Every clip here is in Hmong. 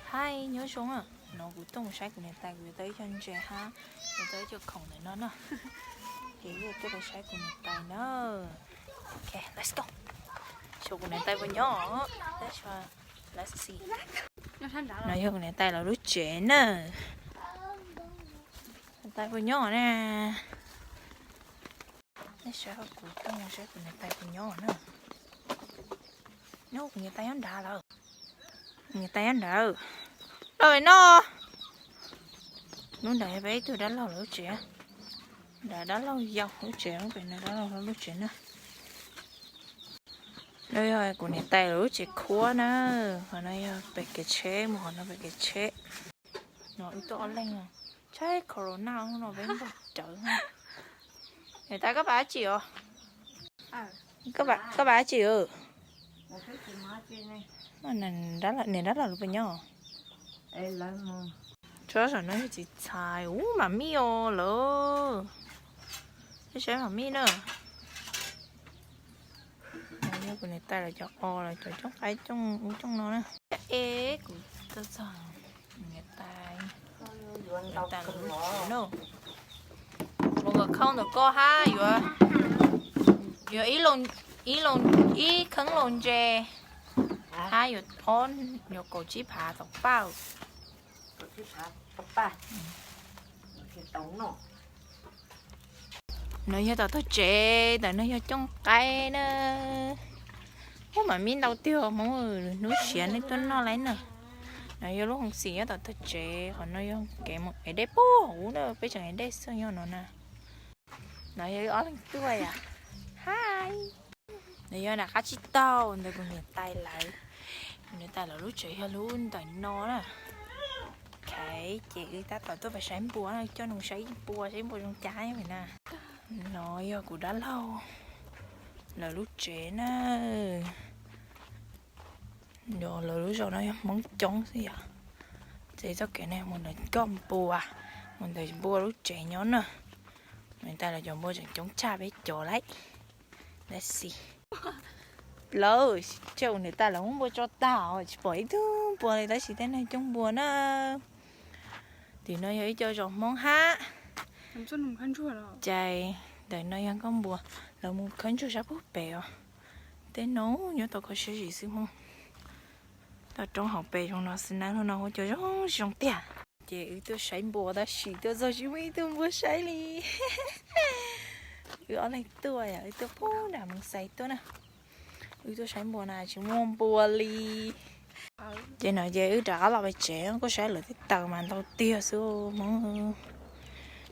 Hi, nyob zoo na. No kuv tuaj mus saib kuv niam tais, kuv yuav tau ib co ntses hab, yuav tau ib co khoom ntawm no na. Ces yuav tuaj mus saib kuv niam tais na. Ok, let's go. Xyov kuv niam tais puas nyob. Let's see. No yog kuv niam tais lawv lub tsev na. Niam tais puas nyob na? Nej saib, kuv tuaj mus saib kuv niam tais puas nyob na. Nyob, kuv niam tais nyob nrad lawm. Kuv niam tais nyob nrad. Los no. Lub nrad yog peb ib tug dab laug lawv lub tsev. Nrad dab laug yau lub tsev, lub pem no dab laug lub tsev na. No yog kuv niam tais lawv lub tsev khuab na. Qhov no yog pem kev tsheb, mus qhov no pem kev tsheb. No wb tuaj ob leeg no. Tshaib corona hnub no peb npog rawv. Niam tais, koj pab dab tsi os? Koj pab dab tsi? Niam dab laug lub puas nyob? Tsob saum no yog txiv txhais, ub, mam mij os lawm. Saib mam mij na. Yog kuv niam tais lawv cov os, lawv cov cooj qaib cooj ub cooj no na. Es kuv tuaj txog niam tais, niam tais lawv lub tsev na. Mus kom khau ntawm ko hab yuav, yuav ib loo, ib kheeb loo ntses hab yuav ob, yuav kaum tsib phav taum paj. No yog tom tog tsev, ntawm no yog cooj qaib na. Ub, mam mij ntau tiag, Hmoob hnub siav nej tuaj noj lauj na. No yog lub hoo xim nyob tom tog tsev, qhov no yog kev mus ev dej puag huv na, peb tseem ev dej xwb nyob no na. No yog wb ob leeg tuaj yom. Hi. No yog nram qab tsib taug ntawd kuv niam tais lawv, kuv niam tais lawv lub tsev yog lub ntawm no na. Ok, ces wb tab tom tuaj pem saib npua na, coj nws saib npua, saib npua zoo cas na. No yog kuv dab laug lawv lub tsev na. Lawv lub zos no yog Hmoob coob xwb yom. Ces txoj kev no mus ntawm koj npua, mus ntawm npua lub tsev nyob na. Niam tais lawv cov npua tseem coob tshaj peb cov lauj. Let's see. Lawv, tsam niam tais lawv muab npua tso tag, tsis pom ib tug npua li, tab sis tej neeg coob npua na. Tim no yog ib co zos Hmoob hab. Ces ntawm no yog nkauj npua, lawv mus khawb ntsuag sab pug pem os. Tej no nyob tau kho siab zim xwb Hmoob. Toj roob hauv pes zoo no xwb na, hnub no ua cov zoo zoo tiag. Ces wb tuaj saib npua tab sis tuaj txog tsis muaj ib tug npua saib li. Wb ob leeg tuaj, wb tuaj puag nram Moos Xais tuaj na. Wb tuaj saib npua na tsis muaj npua li. Ces no ces wb rov qab los pem tsev kuj saib lawv tej taws mas ntau tiag xwb Hmoob.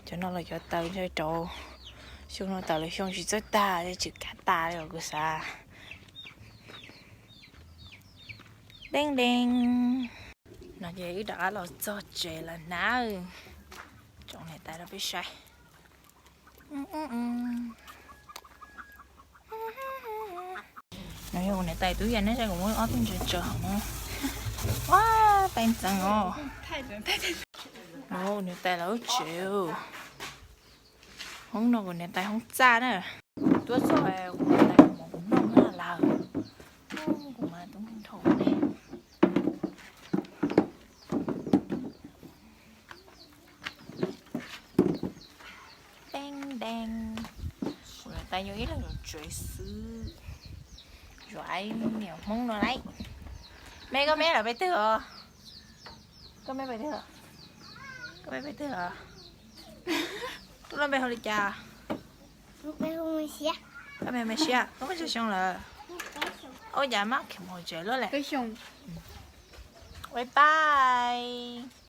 Cov no los cov taws ntshe rau xyoo no taws lawv xyoo tsis txawj tag, tsis kav tas li os kuv xav. Deej deej. No ces wb rov qab los txog tsev lawm na. Tsoom niam tais rau peb saib. No yog kuv niam tais tub yam ne, kuv muab ob tug ntses tsaws hauv no. Ua, tais ntxeev os. No kuv niam tais lawv lub tsev. Hoob no kuv niam tais hoob txaj na. Tuaj txog kuv niam tais mus kuv noj na lawm. Kuv mas tub nrhau ne. Deej deej. Kuv niam tais yog ib leeg yuav tsev xwb. Yuav niam Hmoob no lauj. Me, koj meb lawv peb twg os? Koj meb peb twg? Koj meb peb twg os? Koj lub npe hu li cas? Koj meb Me Siab, koj muaj tsawg xyoo lawm? Ua cas mab khiav mus hauv tsev luaj lawm? Bye bye.